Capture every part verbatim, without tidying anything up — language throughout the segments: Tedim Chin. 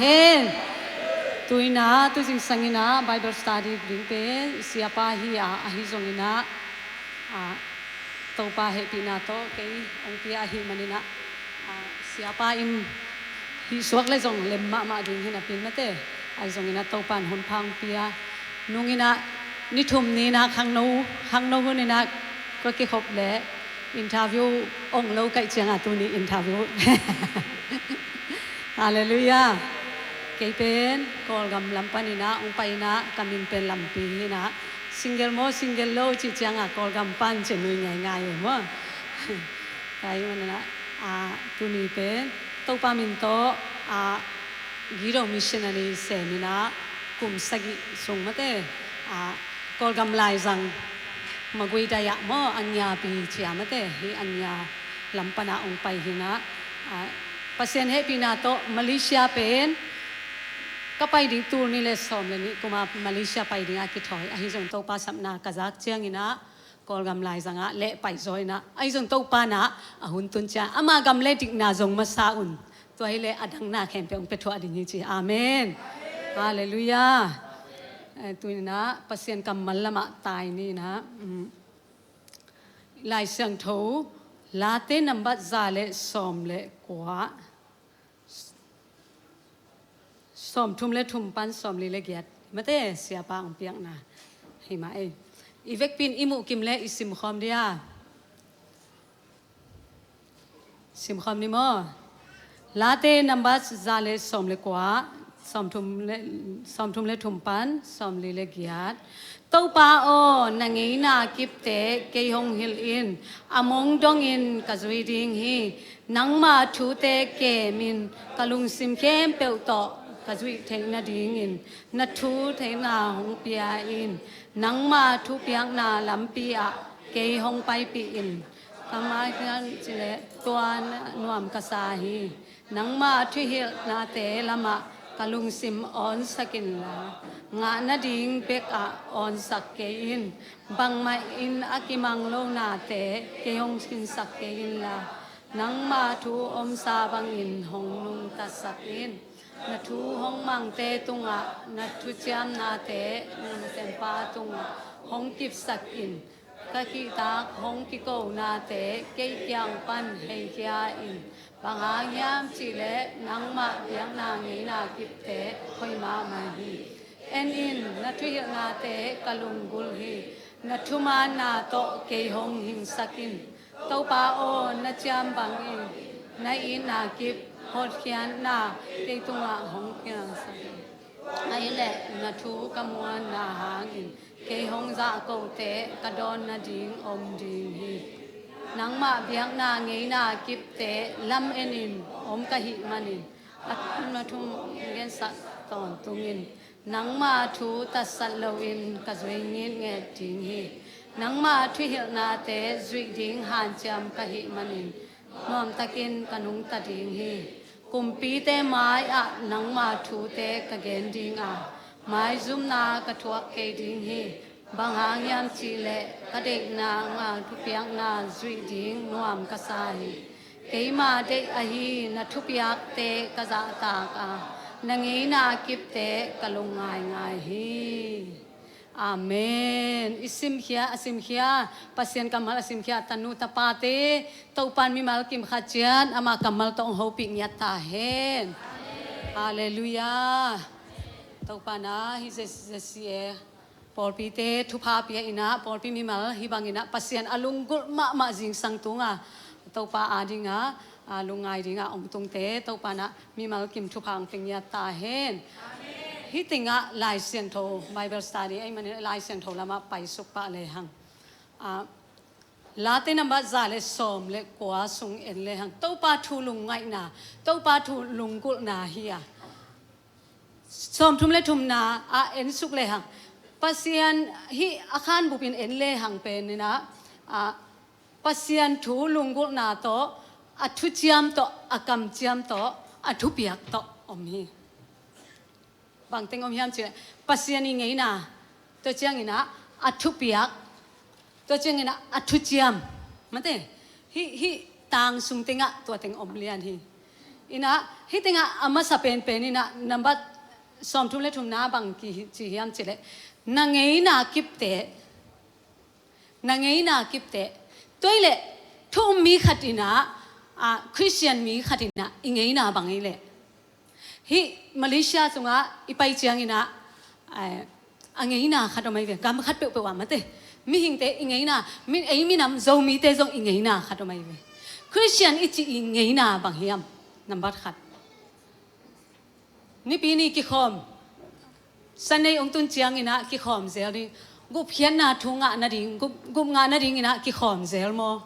Hen. Tuinah tuzingsang inah Bible study ding pen siapa hi a, ahi zonginah a, Topa hehpihna tawh kei hong pia ahih maninah a, siapa in hih suak le zong lem mahmah ding hi napi mate. Ahi zonginah Topa in hun pha hong pia nunginah ni thum ninah khangno, khangno huninah kua kikhop le interview ong lo kaih cianga tuni interview. Halleluiah. Kei pen Kawlgam lam paninah hong painah ka min pen Lampi hinah single maw single lo cih cianga Kawlgam pan cia nui ngaingai e maw? Pai manah a, tuni pen Topa min tawh a, Gido missionary seminah kum sagih sung mate a, Kawlgam laizang magui dai-ah maw Anyapi cia mate hi Anya lam panah hong pai hinah a, Pasian hehpihna tawh Malaysia pen ka pai ding tul ni le sawm le nih kuma Malaysia pai dingah kithawi ahi zong Topa sapna ka zak cianginah Kawlgam laizangah leh pai zaw inah ahi zong Topa nah a hun tun ciang ama gam le dikna zong masa un tua hi le a dangna khempeuh hong pia thuah ding hi ci. Amen. Halleluiah. Eh, tuinah Pasian kammal lamah tai ninah um, Lai Siangtho Late nambat za le sawm le kua sawm thum le thum pan sawm li le giat mate siapa hong piakna hi mah ei. I vekpin i muhkim le i simkhawm dia. Simkhawm ni maw? Late nambat za le sawm le kua sawm thum le, sawm thum le thum pan sawm li le giat. Topa aw, na ngeina kipte kei hong hilh in, a mong dongin ka zui ding hi. Nangma thute kemin ka lungsim khempeuh tawh ka zuih theih nadingin na thu theihna hong pia in. Nangma thupiakna lampi ah kei hong paipih in. Kamai hian cileh tua nuam ka sa hi. Nangma thuhilhnate lamah ka lungsim awnsak inla, ngah nading bekah awnsak kei in. Bangmah in a kimang lo nate kei hong sinsak kei inla, nangma thu omsa bangin hong nungtasak in. Na thu hong mangte tungah na thuciamnate na nasempa tungah hong kipsak in. Ka kihtak hong kiko nate kei kiang pan heikhia in. Bang hang hiam cihleh nangmah biakna ngeina kipte hoih mahmah hi. En in, na thuhilhnate ka lunggulh hi. Na thumaanna tawh kei hong hingsak in. Topa aw, na ciam bangin na itna kip hotkhiatna kei tungah hong piangsak in. Ahih leh na thu ka muanna hangin kei hong zahkote ka dawn nading om ding hi. Nangmah biakna ngeina kipte lam-enin om ka hih manin a thum a thum gensak tawntungin nangmah thu tatsat loin ka zui ngitnget ding hi. Nangmah thuhilhnate zuih ding hanciam ka hih manin nuamtakin ka nungta ding hi. Kumpite mai-ah nangma thute ka gen dinga, maizumna ka thuak kei ding hi. Bang hang hiam cihleh ka deihna ngal thupiakna zuih ding nuam ka sa hi. Keima deih ahi na thupiakte ka zahtak a, na ngeina kipte ka lungngaingai hi. Amen. I simkhia, a simkhia, Pasian kammal a simkhia tanu tapate Topan mimal kim khat ciat ama kammal tawh hong hopih ngiat ta hen. Halleluiah. Topa na hi J C A pawlpite thupha pia inah pawlpi mimal hi banginah Pasian a lunggulh mahmah zingsang tunga Topa a dinga a, lungngai dinga ong tungte Topa na mimal kim thupha hong pia ngiat ta hen. Hih tengah Lai Siangtho Bible study ei manin Lai Siangtho lamah paisuk pah lehang a, Late nambat za le sawm le kua sung en lehang Topa thu lungngaihna, Topa thu lunggulhna hi a, sawm thum le thumna a ensuk lehang Pasian hih a khanbupin en lehang peninah a, Pasian thu lunggulhna tawh, a thuciam tawh, a kamciam tawh, a thupiak tawh om hi. Bangteng om hiam cihleh Pasian i ngeina, tua cianginah a thupiak, tua cianginah a thuciam. Mate, hih, hih tang sung tengah tua teng om lian hi. Inah, hih tengah a masa penpen inah, nambat sawmthum le thumna bang kici hiam cileh, na ngeina kipte, na ngeina kipte. Tua ileh thu um mi khat inah, a, Khristian mi khat inah i ngeina bang ileh, hih Malaysia sungah i pai ciang inah, a, a ngeina khat om ahi ve. Gam khat peuhpeuh ah mate, mihingte i ngeina, mi, ei minam Zomite zong i ngeina khat om ahi ve. Khristian i cih i ngeina bang hiam? Nambat khat, nipi ni kikhawm, Sunday ong tun ciang inah kikhawm zel ding. Gupkhiatna thu ngah nading, gup, gup ngah nading inah kikhawm zel maw?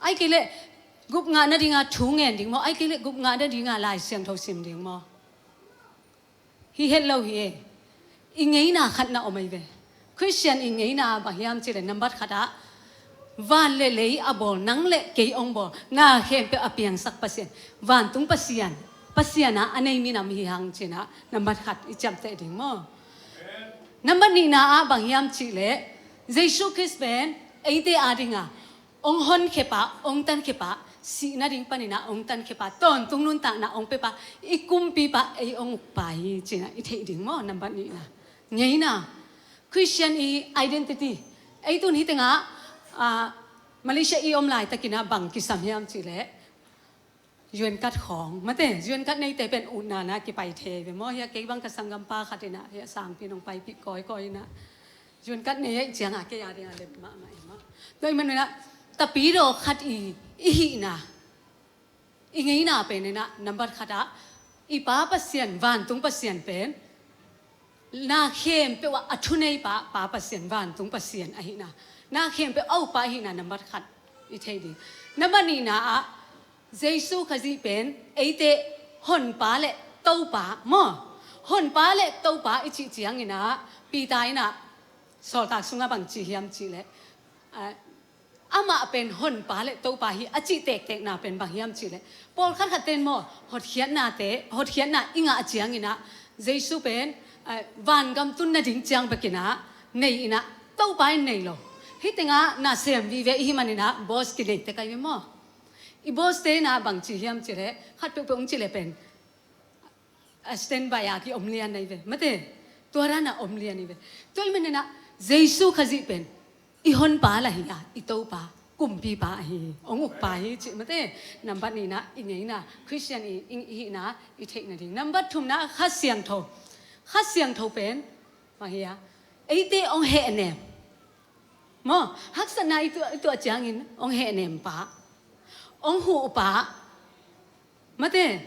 Ai kei leh gup ngah nadinga thu ngen ding maw? Ai kei leh gup ngah nadinga Lai Siangtho sim ding maw? Hi het lo hi e. I ngeina khat na om ahi ve. Khristian i ngeina bang hiam cileh, nambat khatah, van le lei a bawl, nang le kei ong bawl, na khempeuh a piangsak Pasian, vantung Pasian, Pasian ah a nei minam hi hang cinah, nambat khat i ciamteh ding maw? Nambat nihna ah bang hiam cihleh, Jesu Khrist pen eite adinga ong honkhia pa, ong tankhia pa, sih nading paninah ong tankhia pa, tawntung nuntakna ong pia pa, i kumpi pa, ei ong uk pa hi cinah i theih ding maw? Nambat nihna, ngeina. Khristian i identity. Ei tun hih tengah, a, Malaysia i om laitakinah bang kisam hiam cihleh, U N card khawng, mate, U N card neite pen utna na kipai thei ve maw? Hiah kei bang ka sanggampa khat inah, hiah sangpi nong paipih kawikawi inah, U N card nei aih ciangah kei a dingah lem mahmah e maw? Tua ih maninah, tapidaw khat i, i hihna, i ngeina pen inah, nambat khatah, i Pa Pasian, vantung Pasian pen na khempeuh ah a thunei pa, Pa Pasian, vantung Pasian ahihna, na khempeuh a uk pa ahihna, nambat khat i thei ding. Nambat nihna ah, Jesu Khazih pen eite honpa le topa maw? Honpa le topa i cih cianginah, Peter inah sawltak sungah bang ci hiam cihleh, a, amah pen honpa le topa hi a cih tektekna pen bang hiam cihleh, pawlkhat khat ten maw, hotkhiatnate, hotkhiatna i ngah cianginah, Jesu pen, a, vangam tun nading ciang bekinah nei inah, topa in nei lo. Hih tengah na sem vive i hih maninah boss kinei tek ahi ve maw? I boss te inah bang ci hiam cihleh, khat peuhpeuh ong cihleh pen, a, standby a ki om lian ahi ve, mate, tua dan a om lian ahi ve. Tua ih maninah, Jesu Khazih pen i honpa lah hi a, i topa, kumpipa ahi, ong ukpa hi cih, mate. Nambat nihna, i ngeina, Khristian i, i, i hihna i theih nading. Nambat thumna, Kha Siangtho. Kha Siangtho pen, mah hi a, eite ong hehnem maw? Haksatna i tuah, i tuah ciangin ong hehnem pa, ong huh pa, mate,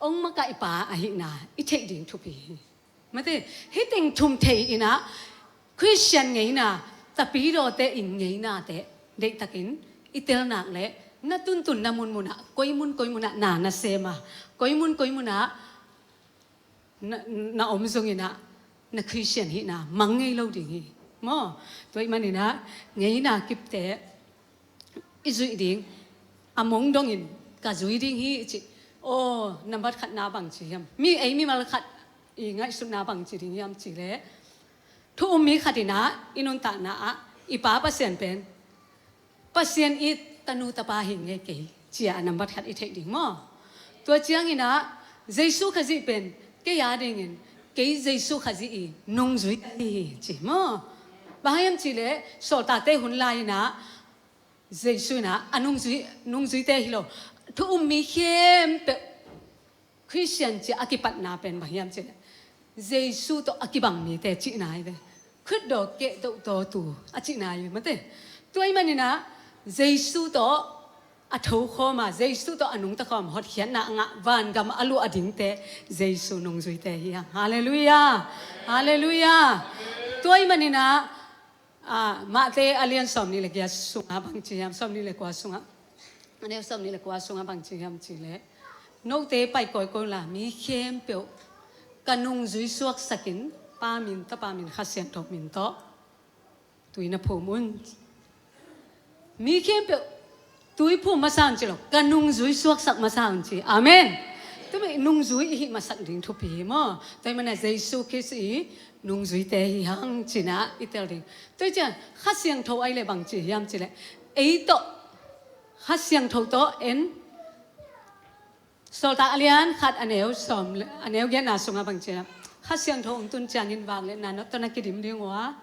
ong makaih pa ahihna i theih ding thupi hi. Mate, hih teng thum thei inah, Khristian ngeina, tapidawte i ngeinate deihtakin i telnak leh, na tuntunna munmunah, koi mun koi munah na na sem a, koi mun koi munah na, na om zonginah, na Khristian hihna mang ngei lo ding hi maw? Tua ih maninah, ngeina kipte i zuih ding, a mong dongin ka zui ding hi i cih. Aw, nambat khatna bang ci hiam? Mi, ei mimal khat i ngaihsutna bang ci ding hiam cihleh, thu um mi khat inah i nuntakna ah i Pa Pasian pen, Pasian i tanu tapa hi ngei kei, ci-a nambat khat i theih ding maw? Tua cianginah, Jesu Khazih pen kei a dingin, kei Jesu Khazih i nungzuite hi hi ci maw? Bang hiam cihleh, sawltakte hun lai inah, Jesu inah a nungzui, nungzuite hi lo. Thu um mi khempeuh Khristian ci a kipatna pen bang hiam cihleh, Jesu tawh a kibang mite cihna hi ve. Khutdaw kehdoh tawtu a cihna hi ve, mate. Tua ih maninah, Jesu tawh a thokhawm a, Jesu tawh a nungtakhawm, hotkhiatna a ngah, vangam a luah dingte, Jesu nungzuite hi hang. Halleluiah. Halleluiah. Tua ih maninah, a, Matthai a lian sawmnih le giat sungah bang ci hiam, sawmnih le kua sungah, a neu sawmnih le kua sungah bang ci hiam cihleh, note pai kawikawi unla, mi khempeuh ka nungzui suaksakin, Pa min, Tapa min, Kha Siangtho min tawh tui na phum un. Mi khempeuh tui phum masa un ci lo, ka nungzui suaksak masa un ci. Amen. Tua ih nungzui i hih masak ding thupi hi maw? Tua ih maninah Jesu Khrist i nungzuite hi hang cinah i tel ding. Tua ih ciang Kha Siangtho ahih leh bang ci hiam cihleh, ei tawh, Kha Siangtho tawh en, Sawltak a lian khat a neu sawm le, a neu giatna sungah bang ci hiam? Kha Siangtho hong tun ciangin vangliatna na tawh na kidim ding uh a,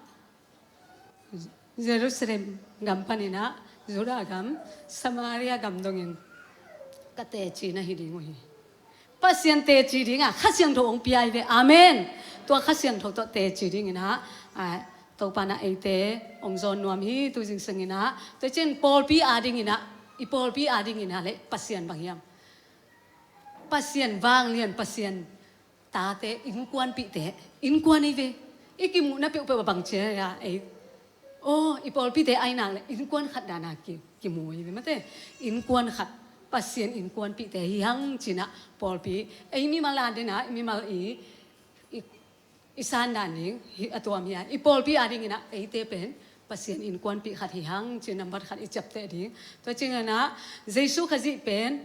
Jerusalem gam panin ah, Judah gam, Samaria gam dongin ka teci na hi ding uh hi. Pasian teci dingah Kha Siangtho hong pia hi ve. Amen. Tua Kha Siangtho tawh teci dingin ah, a, Topa in ah eite hong zawn nuam hi tu zingsang in ah. Tua ciangin pawlpi a dingin ah, i pawlpi a dingin ah le Pasian bang hiam? Pasian vanglian, Pasian tate, innkuanpihte, innkuan hi ve. I kimuhna peuhpeuh a bang ci hiam ei? Aw, i pawlpite a hi nak le innkuan khat dan a ki, kimu hi ve mate. Innkuan khat, Pasian innkuanpihte hi hang ci in ah pawlpi. Ei mimal a dingin ah, mimal i, i, i san dan ding hi a tuam hi a. I pawlpi a dingin ah eite pen Pasian innkuanpih khat hi hang ci nambat khat i ciapteh ding. Tua ciangin ah Jesu Khazih pen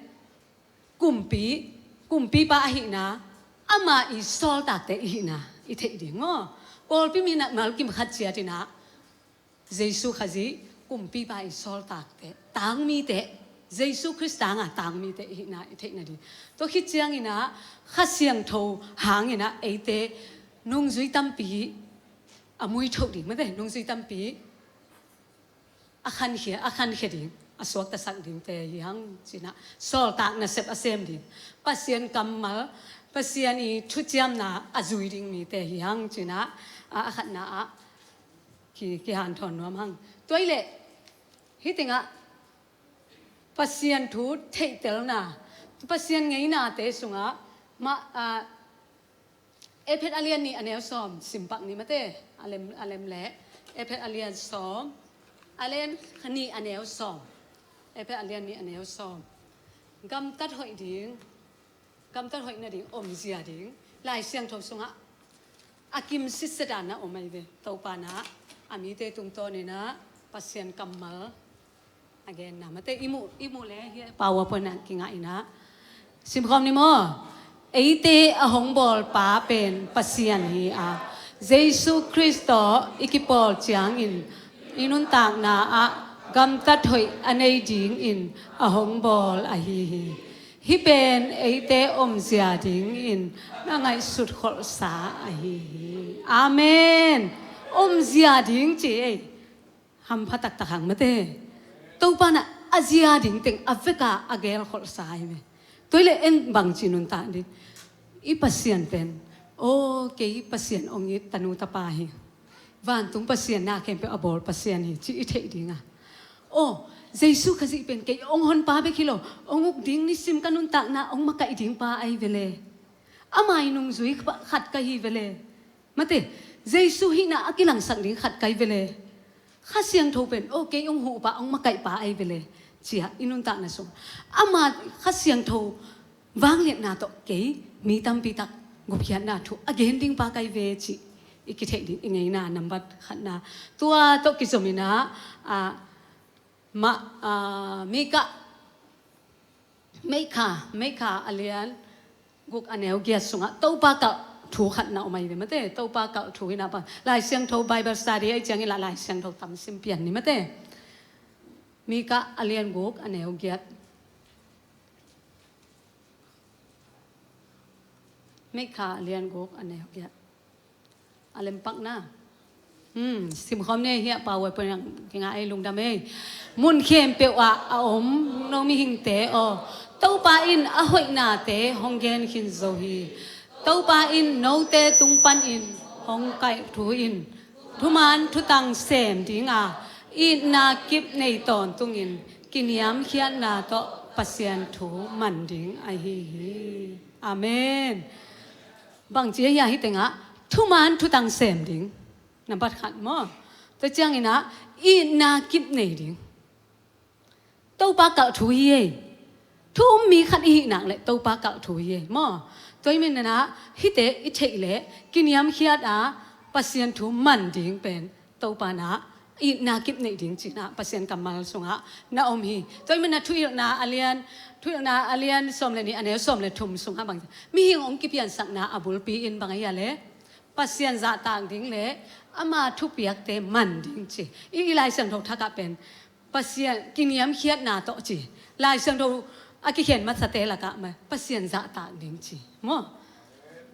kumpi, kumpipa ahihna, ama i sawltakte i hihna i theih ding maw? Pawlpi mimal kim khat ciat in ah Jesu Khazih kumpipa i sawltakte, tangmite, Jesu Khrist tanga tangmite i hihna i theih nading. Tua khit ciangin ah Kha Siangtho hangin ah eite nungzui tampi a muithoh ding mate, nungzui tampi a khankhia, a khankhia ding, a suaktasak dingte hi hang ci in ah, sawltak nasep a sem ding, Pasian kammal, Pasian i thuciamna a zui ding mite hi hang ci in ah, a, a khatna ah ki, kihanthawn nuam hang. Tua hi leh hih tengah Pasian thu theihtelna, Pasian ngeinate sungah mah, a, Efet a lian nih a neu sawm, simpak ni mate, a lem, a lem leh. Efet a lian sawm, a lian nih a neu sawm. Efet a lian nih a neu sawm. Gamtat hoih ding, gamtat hoih nading, omzia ding, Lai Siangtho sungah a kim sitset a na om ahi ve. Topa in ah a mite tungtawn in ah Pasian kammal a genna mate, i muh, i muh le hi a, PowerPoint ah kingah in ah simkhawm ni maw? Eite a hong bawlpa pen Pasian hi a, Jesu Khrist tawh i kipawl ciangin i nuntakna ah gamtat hoih a nei dingin a hong bawl ahi hi. Hih pen eite omzia dingin na ngaihsut kholhsa ahi hi. Amen. Omzia ding ci ei. Hampha taktak hang mate. Topa in ah a zia ding teng a veka a gelkholhsa hi ve. Tua hi leh en bangci nuntak ding? I Pasian pen, aw, kei Pasian hong it tanu tapa hi. Vantung Pasian na khempeuh a bawl Pasian hi ci i theih ding a. Aw, Jesu Khazih pen kei hong honpa bek hi lo, hong uk ding nisim ka nuntakna hong makaih ding pa ahi ve le. Ama i nungzui khat ka hi ve le. Mate, Jesu hihna a kilangsak ding khat ka hi ve le. Kha Siangtho pen, aw, kei hong huhpa, hong makaihpa ahi ve le, ci a i nuntakna sung ama Kha Siangtho vangliatna tawh kei mi tampi tak gupkhiatna thu a gen ding pa ka hi ve ci i kitheih ding i ngeina nambat khatna. Tua tawh kizom in ah, a, mah, a, Mikah, Mikah, Mikah a lian guk a neu giat sungah Topa kalh thu khat na om ahi ve mate. Topa kalh thu hi na pa, Lai Siangtho Bible study ahi ciangin lah Lai Siangtho tam sim pian ni mate. Mikah a lian guk a neu giat. Mikah a lian guk a neu giat. A lem pak na. Hmm, simkhawm ni ei, hi a PowerPoint ah kingah ei, lungdam ei. Mun khempeuh ah a om no mihingte aw, Topa in a hoihnate hong gen khin zo hi. Topa in note tung panin hong kalh thu in thuman thutang sem ding a, itna kip nei tawntungin kiniamkhiatna tawh Pasian thu man ding ahi hi. Amen. Bangci ahi a, hih tengah thuman thutang sem ding. Nambat khat maw? Tua ciangin ah itna kip nei ding. Topa kalh thu hi ei. Thu um mi khat i hih nak leh Topa kalh thu hi ei maw? Tua hi manin ah hihte i theih leh kiniamkhiat a Pasian thu man ding pen Topa in ah itna kip nei ding ci-in ah Pasian kammal sungah na om hi. Tua hi manin ah Thuhilhna a lian, Thuhilhna a lian sawm le nih a neu sawm le thum sungah bang, mihing hong kipiansakna a bulpi in bang ahi a leh Pasian zahtak ding le ama thupiakte man ding ci. I, i Lai Siangtho thak ah pen Pasian kiniamkhiatna tawh ci. Lai Siangtho A kikhen masate lakah mah Pasian zahtak ding ci maw?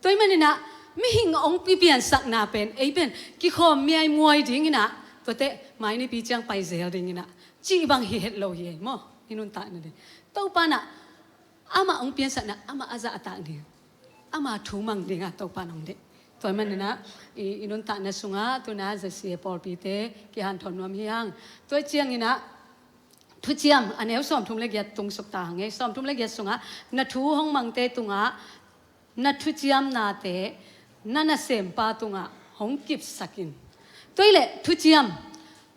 Tua ahih maninah mihing hong pipiansakna pen ei pen kikhawm miaimuai dinginah tuate mai nipi ciang pai zel dinginah cih bang hi het lo hi ei maw? I nuntakna ding Topa nah amah hong piansakna amah a zahtak ding, ama thu mang dinga Topa nong deih. Tua ahih maninah i, i nuntakna sungah tuna zasia pawlpite kihanthawn nuam hi hang. Tua cianginah Thuciam a neu sawmthum le giat tung suk ta hang ei. Sawmthum le giat sungah na thu hong mangte tungah na thuciamnate na nasempa tungah hong kipsakin. Tua hileh thuciam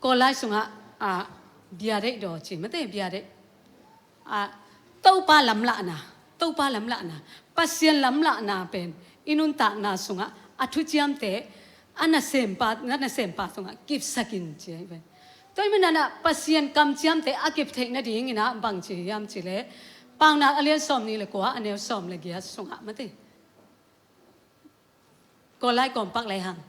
Kawl lai sungah a, bia deih daw ci mate, bia deih. A, Topa lamlahna, Topa lamlahna, Pasian lamlahna pen i nuntakna sungah a thuciamte a nasempa, na nasempa sungah kipsakin ci ahi ve. Tua ahih maninah Pasian kamciamte a kip theih nadinginah bangci hiam cileh Paunak a lian sawmnih le kua a neu sawm le giat sungah mate. Kawl lai kawmpak lai hang.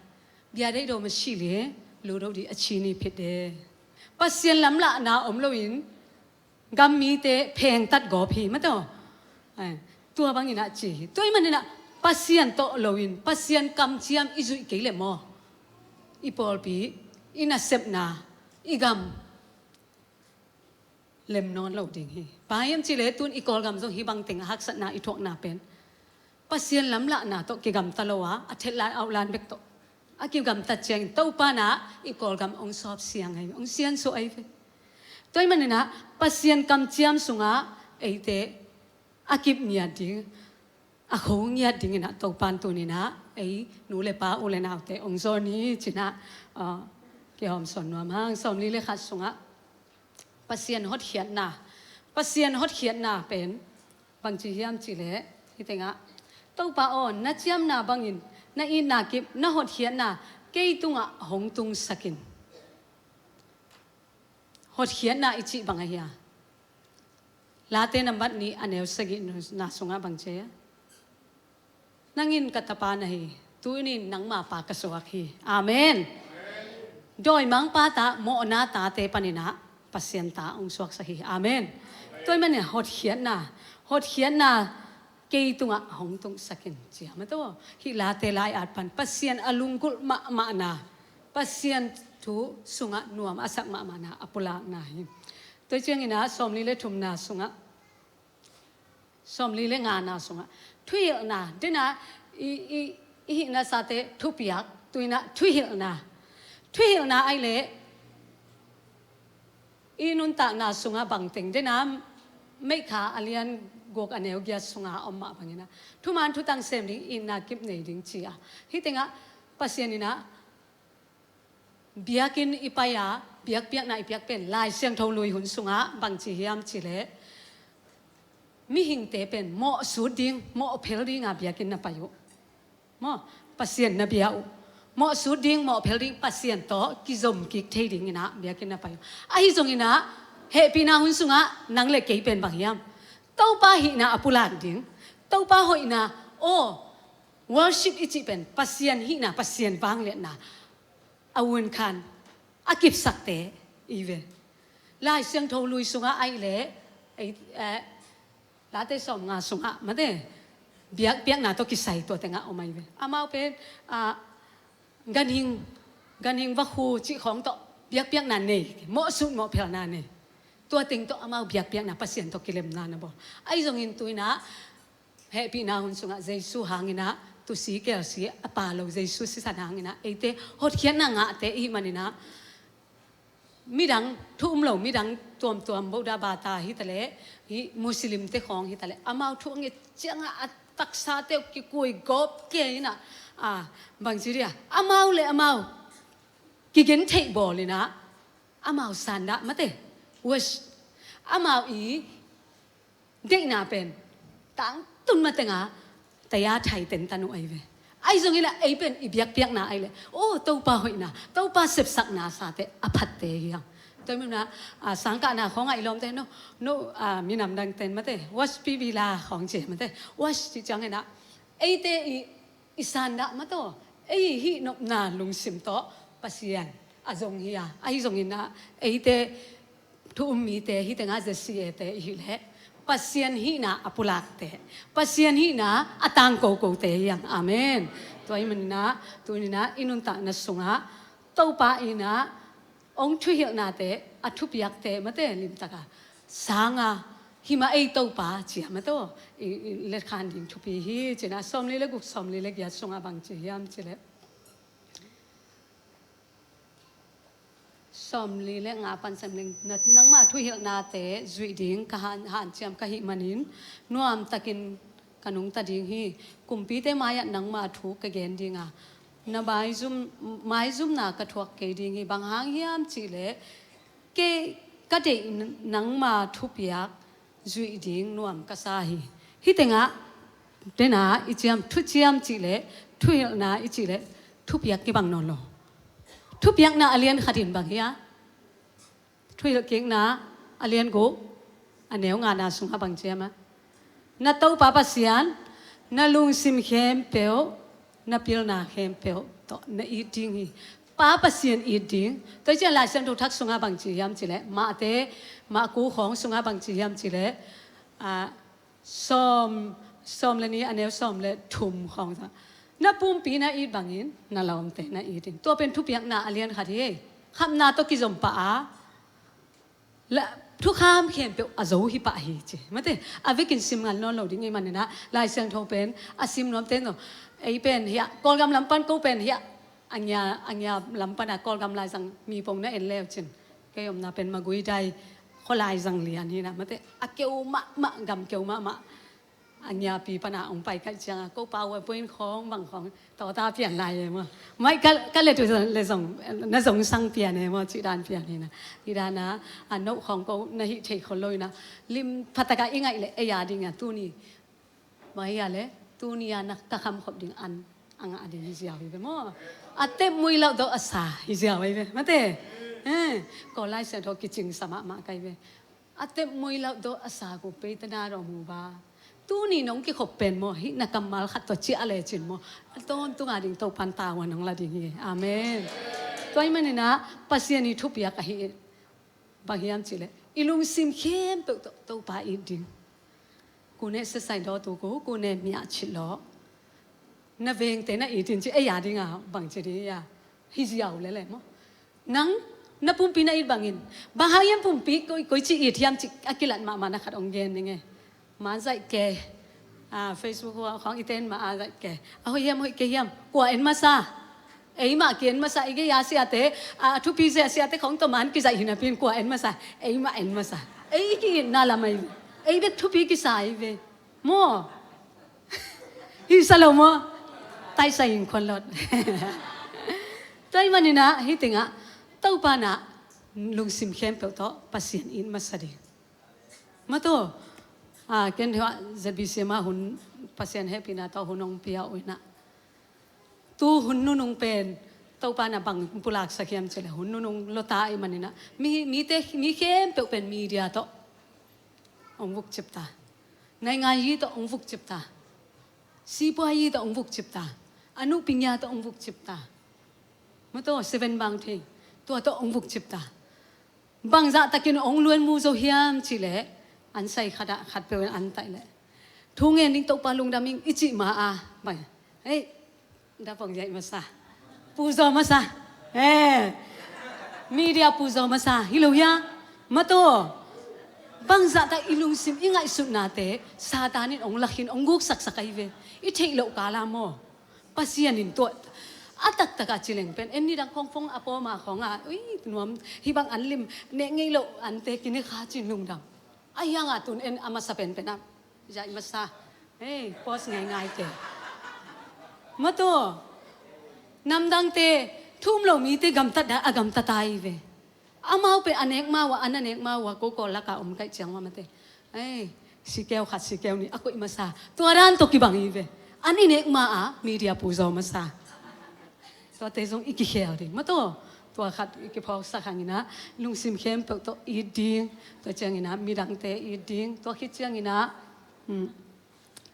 Bia deih daw masi le lu daw di a cini phit de. Pasian lamlahna om loin gam mite phengtat gawp hi mate aw. Tua banginah ci hi. Tua ahih maninah Pasian tawh loin Pasian kamciam i zuih kei leh maw, i pawlpi, i nasepna, i gam lem nawn lo ding hi. Bang hiam cileh tun i Kawlgam zong hih bangteng a haksatna i thuakna pen Pasian lamlahna tawh kigamta lo a, a thet lai auhlan bek tawh a kigamtat ciangin Topa nah i Kawlgam hong sawp siang ahi, hong siansuah ahi ve. Tua ahih maninah Pasian kamciam sungah eite a kip ngiat ding, a kho ngiat dinginah Topan tuninah ei nu le pa u le naute hong zawn hi cinah, a, kihawmsawn nuam hang. Sawmli le khat sungah Pasian hotkhiatna, Pasian hotkhiatna pen bangci hiam cileh hih tengah Topa aw, na ciamna bangin na itna kip, na hotkhiatna kei tungah hong tungsakin. Hotkhiatna i cih bang ahi a, Late nambat nih a neu sagihna sungah bangci a, nang in ka tapa na hi, tunin nangma pa ka suak hi. Amen. Dawimangpa ta, mawhna tate paninah Pasian ta hong suaksak hi. Amen. Tua ahih manin hotkhiatna, hotkhiatna kei tungah hong tungsakin ci a mate aw. Hih Late lai-at pan Pasian a lunggulh mahmahna, Pasian thu sungah nuam a sak mahmahna a pulakna hi. Tua cianginah sawmli le thumna sungah, sawmli le ngana sungah thuhilhna, dena i, i, i hihna sate thupiak, tuinah thuhilhna. Thuhilhna ahi leh i nuntakna sungah bangteng dena Meikha a lian guk a neu giat sungah a om mah banginah thuman thutang sem ding, itna kip nei ding ci a. Hih tengah Pasian inah biakinn i pai a, biakpiakna i piak pen Lai Siangtho lui hun sungah bangci hiam cileh mihingte pen mawhsut ding, mawhphel dinga biakinn na pai uh. Maw, Pasian na bia uh. Mawhsut ding, mawhphel ding, Pasian tawh kizom kik thei dinginah biakinn na pai uh. Ahi zonginah hehpihna hun sungah nang le kei pen bang hiam? Topa hihna a pulak ding, Topa hoihna, aw, worship i cih pen Pasian hihna, Pasian vangliatna a vunkhan a kipsakte i ve. Lai Siangtho lui sungah ahi leh ei, eh, Late sawmnga sungah mate biakpiakna tawh kisai tua tengah om ahi ve. Amau pen, ah, ganhing, ganhing vakhu cih khawng tawh biakpiakna nei, mawhsut mawhphelna nei. Tua teng tawh amau biakpiakna Pasian tawh kilemna na bawl. Ahi zongin tuinah hehpihna hun sungah Jesu hanginah tusi kelsi a pa lo, Jesu sisan hanginah eite hotkhiatna ngahte i hih maninah midang thu um lo, midang tuamtuam Buddha bata hitaleh, hih Muslimte khawng hitaleh amau thu a nget ciangah a taksate uh kikuigawp kei inah, a, bangci dia amau le amau kigen theih bawl inah amau sandah mate, worship, amau i deihna pen tangtun mateng a taya thai tentan uh ahi ve. Ahi zongin ah ei pen i biakpiakna ahi leh, aw, Topa hoihna, Topa sepsakna sate a phatte hi hang. Tua hi mah, a, sangkahna khawngah i lawmte no, no, a, minam dangten mate, wash pipila khawng ci mate, wash cih ciangin ah eite i, i sandah mataw, ei hih nopna lungsim tawh Pasian a zong hi a, ahi zongin ah eite thu um mite, hih tengah Z C A te i hih leh Pasian hihna a pulakte, Pasian hihna a tangkokote hiam? Amen. Tua ahih maninah tuninah i nuntakna sungah Topa inah hong thuhilhnate a thupiakte mate limtaka sanga himah ei Topa cia mate aw i, i letkhan ding thupi hi. Cinah sawmli le guk, sawmli le giat sungah bang ci hiam cileh, sawmli le nga pansan ning, na, nangma thuhilhnate zuih ding ka han, hanciam ka hih manin nuamtakin ka nungta ding hi. Kumpite mai-ah nangma thu ka gen dinga na maizum, maizumna ka thuak kei ding hi. Bang hang hiam cihleh kei ka deih nangma thupiak zuih ding nuam ka sa hi. Hih tengah dena i ciam, thuciam cihleh, thuhilhna i cihleh thupiak kibang nawn lo. Thupiakna a lian khatin bang hia? Thuhilhkikna a lian guk a neu ngana sungah bang ciam a, na Topa Pasian na lungsim khempeuh, na pilna khempeuh tawh na it ding hi. Pa Pasian it ding. Tua cian Lai Siangtho thak sungah bang ci hiam cileh, Mahte, Mahku khawng sungah bang ci hiam cileh, a, sawm, sawm le ni a neu sawm le thum khawng. Na pumpi na it bangin na lawmte na it in. Tua pen thupiakna a lian khat hi. Khapna tawh kizom pah a, la, thukham khempeuh a zo hi pah hi ci. Mate, a vekin sim ngal nawn lo ding i maninah Lai Siangtho pen a sim nuamte no. Ei pen hiah Kawlgam lam pan ko pen hiah a ngia, a ngia lam pana Kawlgam laizang mi pong na en leu cin. Kei omna pen Magui dai khualaizang lian hinah mate, a keu mahmah, gam keu mahmah. A ngiapi pana hong pai kaih cianga ko power point khawng bang khawng tawta pian lai e maw. Mai ka, ka let uh le zong na zong sang pian e maw, cih dan pian hinah. Hih dana a noh khawng ko na hih thei khol lo hinah. Lim phataka i ngaih leh ei a dinga tuni mai a le tuni a na ka khamkhop ding an a ngah ding hi ziau hi ve maw. A tep mui lauh dawh a sa hi ziau hi ve mate. Eh, ko Lai Siangtho kicing sa mahmah kai ve. A tep mui lauh dawh a sa ko peitana rawh mu ba. Tuni nong kikhop pen maw, hih na kammal khat tawh ciah lecin maw, a tawntunga ding Topan tavuan hong la ding hi. Amen. Tua ahih maninah Pasian i thupiak ahi. Bang hiam cihleh i lungsim khempeuh tawh Topa it ding. Ku neh sesai daw tu ku, ku neh miah cih lawh. Na vengte na it in ci ei a dinga bang ci ding ia. Hi ziau lele maw. Nang na pumpi na it bangin bang hang hiam pumpi koi, koi ci it hiam ci a kilat mahmah na khat hong gen ning e. Ma zaih ke. A, Facebook khawng i ten ma a zaih ke. A hoih hiam hoih kei hiam kua en masa. Eimah ki en masa i gei a siate, a thupi zia siate khawng tawh man kizaih hinapin kua en masa. Eimah en masa. Ei i ki-itna lam ahi ve. Ei bek thupi kisa ahi ve. Maw. Hisa lo maw. Taisa in khuan lot. Tua ahih maninah hih tengah Topa na lungsim khempeuh tawh Pasian it masa ding. Mataw, a, ken hua Z B C mah hun Pasian hehpihna tawh hun hong pia uh inah. Tu hun nunung pen Topa na bang pulaksak hiam cileh hun nunung lota ahih maninah mi, mite, mi khempeuh pen media tawh hong vukcip ta. Naingan yi tawh hong vukcip ta. Sipuayi tawh hong vukcip ta. A nuhpingya tawh hong vukcip ta. Mataw seven bang thei tua tawh hong vukcip ta. Bangzah takin hong luan mu zo hiam cihleh an sai khatah khatpeuh in an taih leh thu ngen ding Topa lungdam ing i cih ma a bang hei dapong yaih masa puzaw masa eh media puzaw masa hi lo hia? Mataw bangzah tak i lungsim i ngaihsutnate Satan in hong lakhin hong guksaksak ahi ve. I theih loh kala maw. Pasian in tuah a taktakah cileng pen en nidang khawng phone a pawma khawngah ui nuam hih bang an lim neh ngei loh ante kine kha cin lungdam. A hiangah tun en a masa penpenah yaih masa. Hei post ngaingai te. Mataw namdangte thu um lo mite gamtat dah a gamtat ahi ve. Amau pen a nek ma uh a, an a nek ma uh a, ko kawl lakah om kaih ciang uh a mate. Ei, sikeu khat, sikeu nih a koih masa. Tua dan tawh kibang hi ve. An i nek ma a, media puzaw masa. Tuate zong i kikhel ding. Mataw, tua khat i kiphawksak hanginah, lungsim khempeuh tawh it ding. Tua cianginah, midangte it ding. Tua khit cianginah, hmm,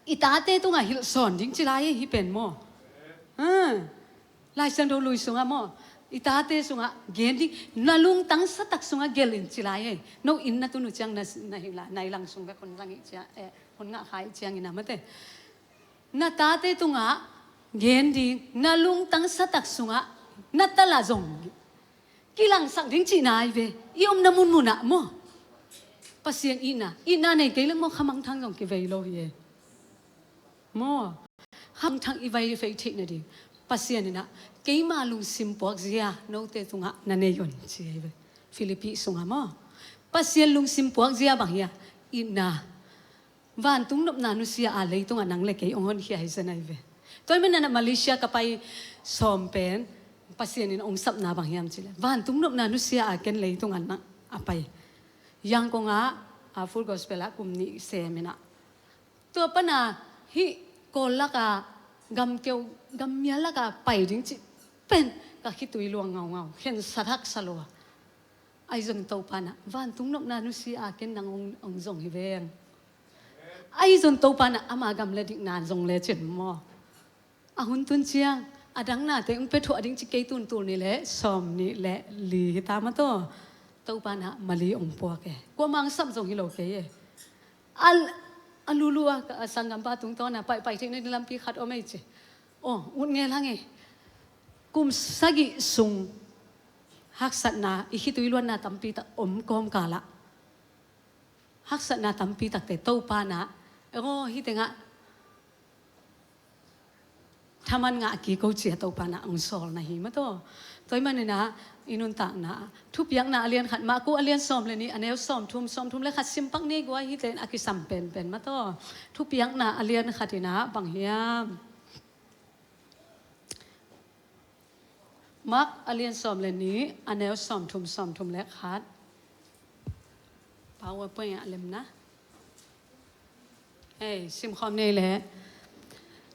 i tate tungah hilhsawn ding ci lai hi pen maw. Hmm. Lai Siangtho lui sungah maw, I tate sungah gen ding, na lungtang satak sungah gelh in ci lai ei. No inn na tun uh ciang na, na hi la, nai lang sung bek hun zang ih ciang, eh, hun ngah kha ih ciangin a mate. Na tate tungah gen ding, na lungtang satak sungah na tala zong kilangsak ding cihna ai ve. I omna munmunah maw, Pasian itna, itna nei kei leng maw, khamangthang zong kivei lo hi e. Maw, khamangthang i vei i fei theih nading Pasian inah keima lungsim puakzia note tungah na nei un ci ai ve. Philippi sungah maw, Pasian lungsim puakzia bang hia? Itna. Vantung nopna nusia a leitungah nang le kei ong honkhia hi zen ai ve. Tua i manana Malaysia ka pai sawm pen Pasian in ong sapna bang hiam cile, vantung nopna nusia a ken leitungah nang a pai. Yangkong ah, a Full Gospel ah kum nih sem inah, tua pana hih kawl laka, gamkeu, gammia laka pai ding cih pen ka khitui luang ngaungau, khensat haksa lo a. Ahi zong Topa nah vantung nopna nusia a ken nang ong, ong zong hi veng. Ahi zong Topa nah ama gam le dikna zong lecin maw, a hun tun ciang a dang nate ong pia thuah ding ci kei, tun tul nih le sawm nih le li hita mataw. Topa nah mali ong puak e. Kuamah ong sap zong hi lo kei e. A, a lulu a, a sanggampa tungtawna paihpaih theih nading lampi khat om ei ci. Aw, ut ngel hang e. Kum sagih sung haksatna, i khitui luanna tampi tak om kawmkalah, haksatna tampi takte Topa nah, aw, hih tengah thaman ngah kiko cia Topa nah ong sawl na hi mataw. Tua i maninah i nuntakna thupiakna a lian khat, Marku a lian sawm le nih, a neu sawm thum, sawm thum le khat simpak ni guai, hih ten a kisam penpen mataw. Thupiakna a lian khat inah bang hiam? Mark a lian sawm le nih, a neu sawm thum, sawm thum le khat. PowerPoint ah lemna. Hei, simkhawm nei le.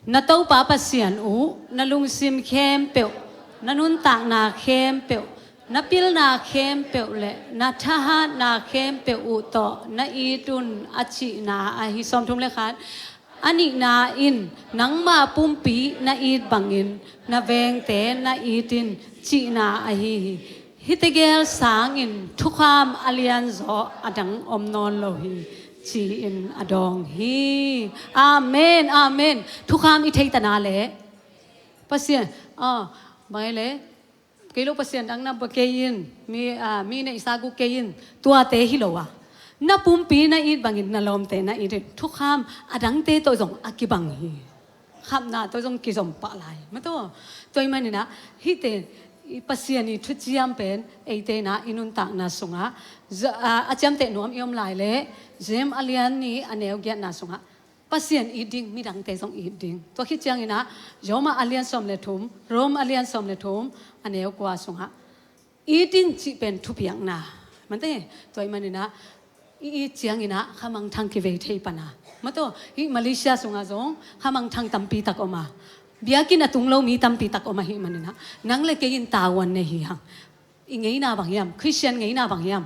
Na Topa Pasian uh na lungsim khempeuh, na nuntakna khempeuh, na pilna khempeuh le na thahatna khempeuh uh tawh na it un, a cihna ahi. Sawm thum le khat. A nihna in nangmah pumpi na it bangin na vengte na it in, cihna ahi hi. Hihte gel sangin thukham a lianzaw a dang om nawn lo hi, ci-in a dawng hi. Amen, amen. Thukham i theitana le Pasian, ah, bang le kei lo Pasian dang na bua kei in, mi, ah, mi neihsa guk kei in, tuate hi lo a, na pumpi na it bangin na lawmte na it in, thukham a dangte tawh zong a kibang hi. Khapna tawh zong kizom pah lai mataw. Tua i maninah hihte i Pasian i thuciam pen eite inah i nuntakna sungah a ciamteh nuam i om lai le, James a lian nih a neu giatna sungah Pasian it ding, midangte zong it ding. Tua khit cianginah Roma a lian sawm le thum, Rome a lian sawm le thum, a neu kua sungah it in cih pen thupiakna. Mante, tua i maninah i it cianginah khamangthang kivei thei pana. Mataw, hih Malaysia sungah zong khamangthang tampi tak om a, biakinn a tung lo mi tampi tak om ahih maninah nang le kei in tavuan nei hi hang. I ngeina bang hiam? Khristian ngeina bang hiam?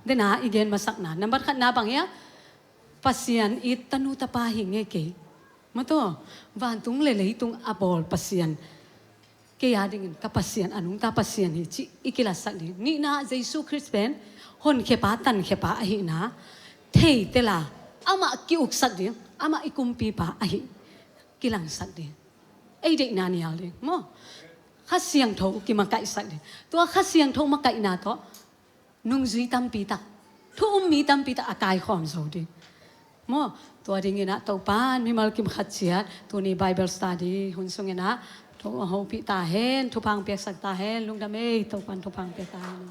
Dena i gen masakna nambat khatna bang hiam? Pasian it tanu tapa hi ngei kei. Mataw, vantung le leitung a bawl Pasian, kei a dingin ka Pasian, a nungta Pasian hi cih i kilatsak ding. Nihna, Jesu Khrist pen honkhia pa, tankhia pa ahihna thei tela, amah ki-uksak ding, amah i kumpipa ahi kilangsak ding. Ei deihna nial ding maw. Kha Siangtho kimakaihsak ding. Tua Kha Siangtho makaihna tawh nungzui tampi tak, thu um mi tampi tak a kaikhawm zo ding maw. Tua dinginah Topan mimal kim khat ciat tuni Bible study hun sunginah thu a hopih ta hen, thupha piaksak ta hen. Lungdam ei, Topan thupha piak ta hen.